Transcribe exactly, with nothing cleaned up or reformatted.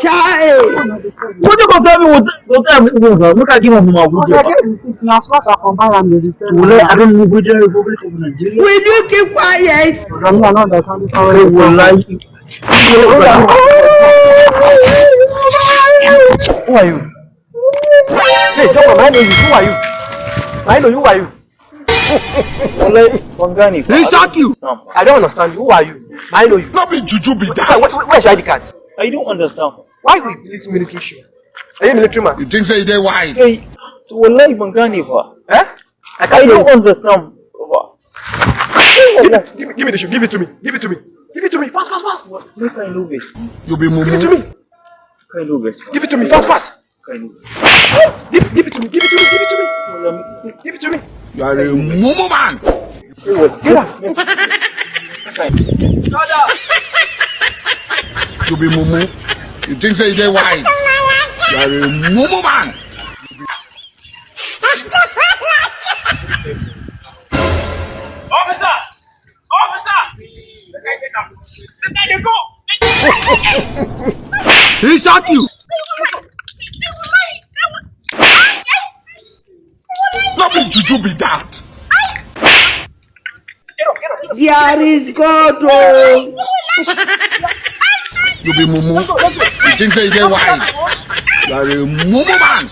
Chai! What you go tell me? What go tell me? What go? Make I give am my good. I get receipt. Na slot I for buy am the receipt. Well, I don't know whether Republic of Nigeria. Will you keep quiet? I mean, I don't understand this one. Okay, well, like, who are you? Hey, John, I know you. Who are you? I know you. Who are you? Wallahi, ban gane ba. He shock you. I don't understand you. Who are you? I know you. No be juju be that. Where, where, where's your I D card? I don't understand. Why you in this military shoe? Are you a military man? You think say you dey wise? Hey, wallahi, ban gane ba. Eh? I can't I don't understand. Give it, give, it- give me the shoe. Give it to me. Give it to me. Give it to me. Fast, fast, fast. What? Make I know this. You be mumu. Give it to me. Make I know this. Give it to me. Fast, fast. Make I know this. Give, give it to me. Give it to me. Give it to me. Give it to me. You are a mumu man. Get up. You be mumu. You think say you dey wise? You are a mumu man. Officer! Officer! Make I take am. Make I dey go. He shock you. No be juju be that. There is God. Oh. You be mumu. You think say you dey wise? You are a mumu man.